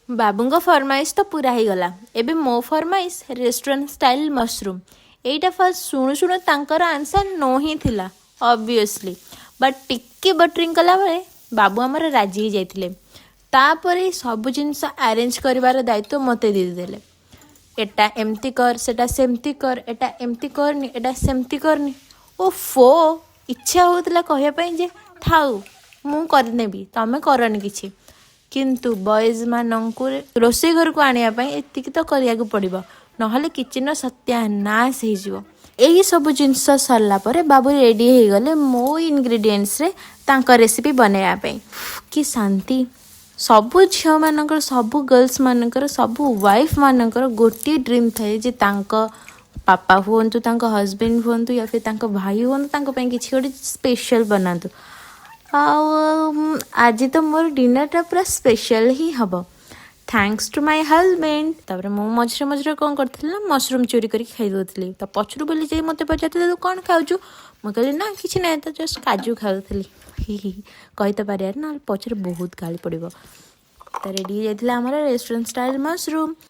ବାବୁଙ୍କ ଫରମାଇଶ ତ ପୁରା ହେଇଗଲା। ଏବେ ମୋ ଫରମାଇଶ, ରେଷ୍ଟୁରାଣ୍ଟ ଷ୍ଟାଇଲ୍ ମସରୁମ୍। ଏଇଟା ଫାର୍ଷ୍ଟ ଶୁଣୁ ଶୁଣୁ ତାଙ୍କର ଆନ୍ସର୍ ନୋ ହିଁ ଥିଲା ଅବଭିୟସଲି, ବଟ୍ ଟିକେ ବଟରିଂ କଲାବେଳେ ବାବୁ ଆମର ରାଜି ହେଇଯାଇଥିଲେ। ତାପରେ ସବୁ ଜିନିଷ ଆରେଞ୍ଜ କରିବାର ଦାୟିତ୍ୱ ମୋତେ ଦେଇଦେଲେ। ଏଟା ଏମିତି କର, ସେଟା ସେମିତି କର, ଏଟା ଏମିତି କରନି, ଏଟା ସେମିତି କରନି। ଓ ଫୋ, ଇଚ୍ଛା ହେଉଥିଲା କହିବା ପାଇଁ ଯେ ଥାଉ, ମୁଁ କରିନେବି, ତମେ କରନି କିଛି। କିନ୍ତୁ ବଏଜ୍ମାନଙ୍କୁ ରୋଷେଇ ଘରକୁ ଆଣିବା ପାଇଁ ଏତିକି ତ କରିବାକୁ ପଡ଼ିବ, ନହେଲେ କିଚେନ୍ର ସତ୍ୟାନାଶ ହେଇଯିବ। ଏହି ସବୁ ଜିନିଷ ସରିଲା ପରେ ବାବୁ ରେଡ଼ି ହେଇଗଲେ ମୋ ଇନଗ୍ରିଡ଼ିଏଣ୍ଟସରେ ତାଙ୍କ ରେସିପି ବନେଇବା ପାଇଁ। କି ଶାନ୍ତି! ସବୁ ଝିଅମାନଙ୍କର, ସବୁ ଗର୍ଲସମାନଙ୍କର, ସବୁ ୱାଇଫ୍ମାନଙ୍କର ଗୋଟିଏ ଡ୍ରିମ୍ ଥାଏ ଯେ ତାଙ୍କ ପାପା ହୁଅନ୍ତୁ, ତାଙ୍କ ହଜବେଣ୍ଡ ହୁଅନ୍ତୁ ୟା ଫିର୍ ତାଙ୍କ ଭାଇ ହୁଅନ୍ତୁ, ତାଙ୍କ ପାଇଁ କିଛି ଗୋଟେ ସ୍ପେଶାଲ ବନାନ୍ତୁ। ଆଉ ଆଜି ତ ମୋର ଡିନରଟା ପୁରା ସ୍ପେଶାଲ ହିଁ ହେବ, thanks to my husband. ତାପରେ ମୁଁ ମଝିରେ ମଝିରେ କ'ଣ କରିଥିଲି ନା, ମସରୁମ୍ ଚୋରି କରିକି ଖାଇ ଦେଉଥିଲି। ତ ପଛରୁ ବୁଲି ଯାଇ ମୋତେ ପଚାରୁଥିଲେ, "ତୁ କ'ଣ ଖାଉଛୁ?" ମୁଁ କହିଲି, "ନା, କିଛି ନାହିଁ ତ, ଜଷ୍ଟ କାଜୁ ଖାଉଥିଲି।" ହି ହି, କହି ତ ପାରିବାନି, ନହେଲେ ପଛରେ ବହୁତ ଗାଳି ପଡ଼ିବ। ତ ରେଡ଼ି ହେଇଯାଇଥିଲା ଆମର ରେଷ୍ଟୁରାଣ୍ଟ ଷ୍ଟାଇଲ୍ ମସରୁମ୍।